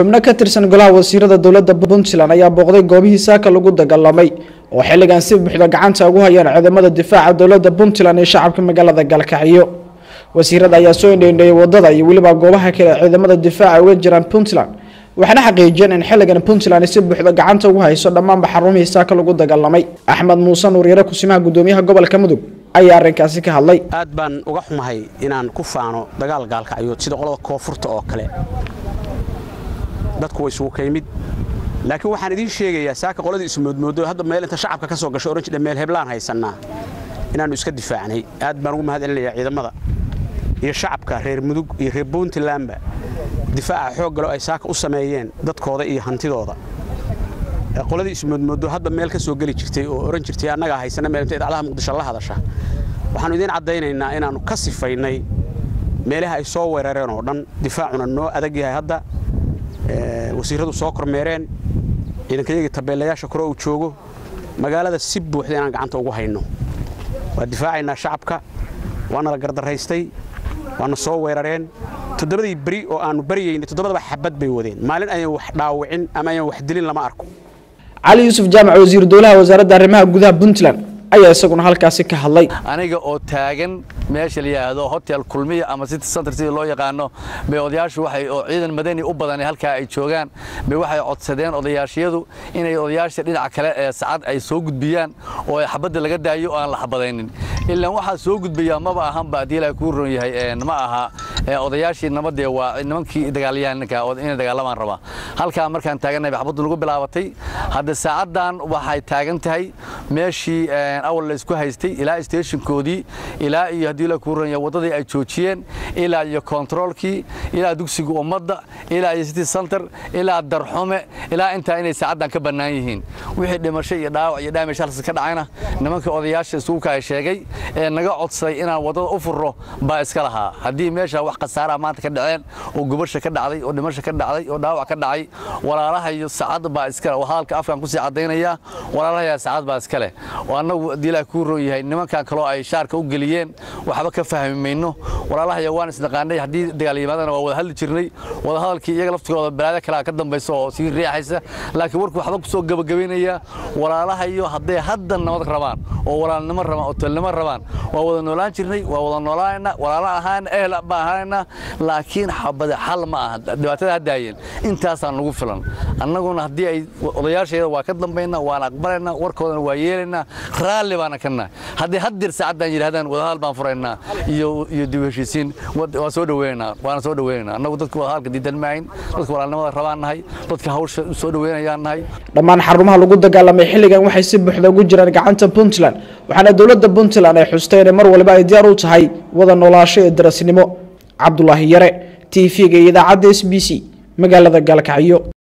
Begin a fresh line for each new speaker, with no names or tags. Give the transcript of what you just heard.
Xubno ka tirsan golaha wasiirada dowladda Puntland ayaa booqday goobihii saaka lagu dagaalamay oo xilligan si buuxda gacanta ugu hayaan ciidamada difaaca dowladda Puntland ee shacabka magaalada Gaalkacyo. Wasiirada ayaa soo indheindheeyay wadada iyo weliba goobaha kale ee ciidamada difaaca uga jiraan Puntland, waxaana xaqiijiyeen in xilligan Puntland si buuxda gacanta ugu hayso dhammaanba xarumihii saaka lagu dagaalamay. Axmed Muuse Nuur Kusimaha gudoomiyaha gobolka Mudug ayaa arrinkaasi ka hadlay.
Aad baan uga xumahay inaan ku faano dagaal Gaalkacyo sida qolada koonfurta oo kale. Dadku way isugu kaymid, laakiin waxaan idiin sheegayaa saaka qoladii ismoodmoodo hadda meel inta shacabka ka soo gasho orange meel heblaan haysanaa inaanu iska difaacnay. Aad baan ugu mahadcelinayaa ciidamada iyo shacabka reer Mudug iyo reer Puntlandba difaaca xoog galo ay saaka u sameeyeen dadkooda iyo hantidooda. Qoladii ismoodmoodo hadda meel ka soo geli jirtay oo oran jirtay annaga haysana meel inta idaacadaha Muqdisho la hadasha, waxaanu idiin caddaynaynaa inaanu ka sifaynay meelaha ay soo weerareen oo dhan. Difaacuna noo adag yahay hadda, wasiiradu soo kormeereen, ciidankayagii tabeelayaasha kore uu joogo, magaalada si buuxda inaan gacanta ugu hayno. Waa difaacaynaa shacabka, waana la gardaraystay, waana soo weerareen. 7dii beri oo aanu baryaynay 7daba xabad bay wadeen, maalin ayaan wax dhaawicin ama ayaan wax dilin lama arko.
Cali Yuusuf Jaamac, wasiir dowlaha wasaaradda arrimaha gudaha Puntland, ayaa isaguna halkaasi ka hadlay.
Aniga oo taagan meesha la yiraahdo Hotel Kulmiya ama City Center sida loo yaqaano, bay odayaashu waxay oo ciidan madani u badan halka ay joogaan bay waxay codsadeen odayaashayadu inay odayaasha dhinaca kale ee sacad ay soo gudbiyaan oo ay xabadda laga daayo oo aan la xabadaynin. Ilaa waxa soo gudbiya maba ahan ba hadii la ku roon yahay, ma aha odayaashii nabadee, waa nimankii dagaalyahanka oo inay dagaalamaan raba. Halka markaan taaganay xabaddu lagu bilaabatay. Hadda saacadan waxay taagan tahay meeshii awal la isku haystay ilaa stationkoodii, ilaa iyo hadii la ku roon yahay wadadii ay joojiyeen, ilaa iyo controlkii, ilaa dugsiga ummadda, ilaa iyo City Center, ilaa Darxume, ilaa inta inay saacadan ka bannaan yihiin. Wixii dhimasho iyo dhaawac iyo damage halkaas ka dhacayna nimanka odayaasha isugu ka sheegay ee naga codsaday inaan wadada u furro baa iska lahaa. Haddii meesha wax khasaara maanta ka dhaceen oo gubasho ka dhacday oo dhimasho ka dhacday oo dhaawac ka dhacay, walaalaha iyo saacad baa iska leh. Hadalka afkaan ku sii cadaynaya, walaalaha iyo saacad baa iska leh. Oo annagu haddii la ku roon yahay nimankan kale oo ay shaarka u geliyeen waxba ka fahmi mayno. Walaalaha iyo waan isnaqaanay, haddii dagaal yimaadana waa wada hadli jirnay. Wada hadalkii iyaga laftigooda balaada kale ka dambaysa oo sii riixaysa, laakiin warku waxba ku soo gabagabeynaya. Walaalaha iyo hadday hadda nabad rabaan oo walaalnimo rabaan oo tolnimo rabaan, waa wada noolaan jirnay, waa wada noolaanayna, walaala ahaan ehel baan ahaanayna, laakiin xabada xal ma aha. Dhibaatada haddaayeen intaasaan nagu filan. Annaguna haddii ay odayaasheeda waa ka dambaynaa, waan aqbalaynaa, warkoodana waa yeelaynaa, raalli baana ka nahay. Haddii haddeer saacaddan yidhahdaan wadahadal baan furaynaa iyo dib u heshiisiin, waa soo dhaweynaynaa, waana soo dhaweynaynaa. Annagu dadka wadahadalka diidan maahayn, dadka walaalnimada rabaan nahay, dadka hawsha u soo dhaweynayaan nahay.
Dhammaan xarumaha lagu dagaalamay xilligan waxay si buuxda ugu jiraan gacanta Puntland, waxaana dowladda Puntland ay xustay inay mar walba ay diyaar u tahay wada noolaasho iyo darasnimo. Cabdulaahi Yare, TV-ga iyo idaacadda SBC, magaalada Gaalkacyo.